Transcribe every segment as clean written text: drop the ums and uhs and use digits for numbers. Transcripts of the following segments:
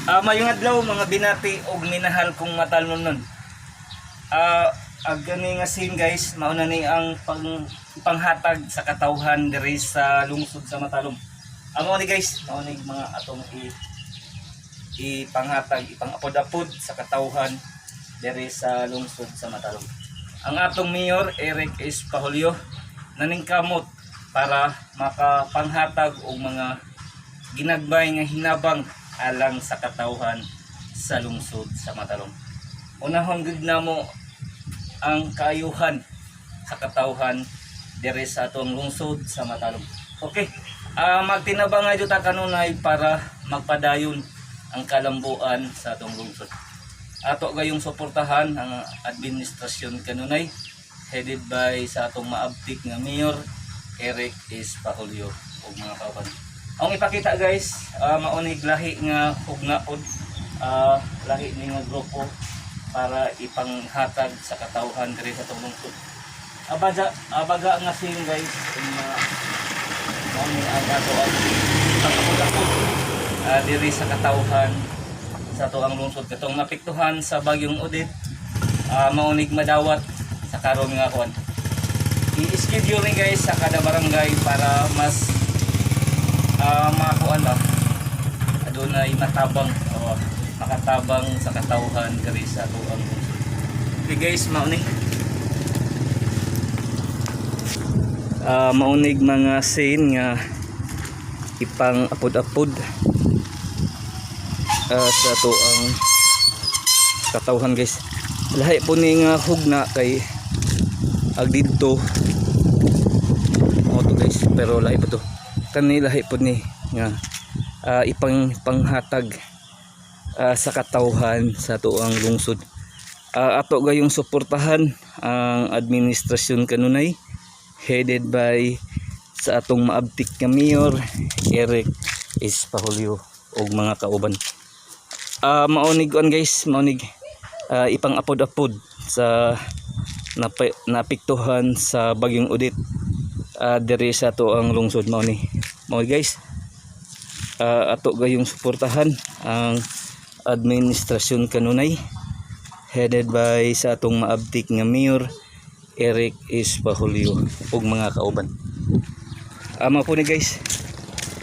Mayong adlaw, mga binati og minahal kong matalom nun. Ag gani nga scene, guys, mauna ni ang panghatag sa katawhan diri sa lungsod sa Matalom. Amo ni, guys, mao ni mga atong ipanghatag, ipangapod-apod sa katawhan diri sa lungsod sa Matalom. Ang atong mayor Eric S. Pahulyo naningkamot para makapanghatag og mga ginagmay nga hinabang alang sa katawhan sa lungsod sa Matalom. Unahon gud namo ang kaayuhan sa katawhan diri sa atong lungsod sa Matalom. Okay. Magtinabangay ta kanunay para magpadayon ang kalambuan sa atong lungsod. Ato gayong suportahan ang administrasyon kanunay headed by sa atong maabtik nga mayor Eric S. Pahulyo ug mga kauban. Ang ipakita, guys, maunig lahi nga hugnaod, lahi ni nga grupo para ipanghatag sa katawhan diri sa atong lungsod. Abaga abaga nga scene, guys, ang mga mao ni ang ato ang pangapod-apod diri sa katawhan sa ato ang lungsod katong napiktuhan sa bagyong Odette, maunig madawat sa karon nga kuan. I-schedule ni, guys, sa kada barangay para mas makuan ba, adunay matabang o makatabang sa katawhan diri sa ato ang lungsod. Okay, guys, mao ni maunig mga scene nga ipang apod-apod sa ato ang katawhan, guys. Lahi po ni nga hugna kay ag didto mao to, guys, pero lahi po to kani, lahi po ni nga ipang panghatag sa katawhan sa ato ang lungsod. Ato gayong suportahan ang administrasyon kanunay headed by sa atong maabtik nga mayor Eric S. Pahulyo ug mga kauban. Maunig on, guys, maunig ipang-apod-apod sa napiktuhan sa bagyong Odette diri sa ato ang lungsod. Mao ni mao, guys. Ato gayong suportahan ang administrasyon kanunay headed by sa atong maabtik nga mayor Eric S. Pahulyo ug mga kauban. Mao po ni, guys,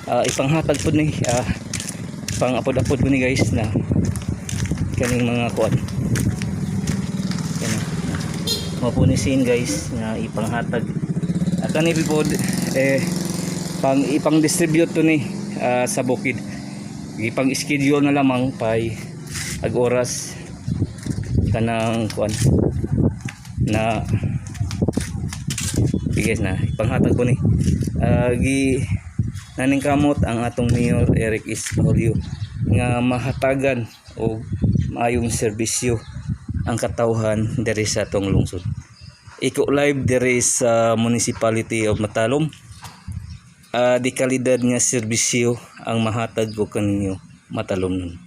ipanghatag po ni, pang-apod-apod po ni, guys, na kaning mga kuan. Kani. Mao po ni scene, guys, nga ipanghatag. Kani pod eh pang ipang distribute to ni sa bukid. Ipang schedule na lamang pay ag oras kanang kuan na. Okay, guys, na ipanghatag po ni gi naningkamot ang atong mayor Eric S. Pahulyo nga mahatagan og maayong serbisyo ang katawhan diri sa atong lungsod. Iko live diri sa Municipality of Matalom. Di kalidad nga serbisyo ang mahatag ko kaninyo, Matalom nun.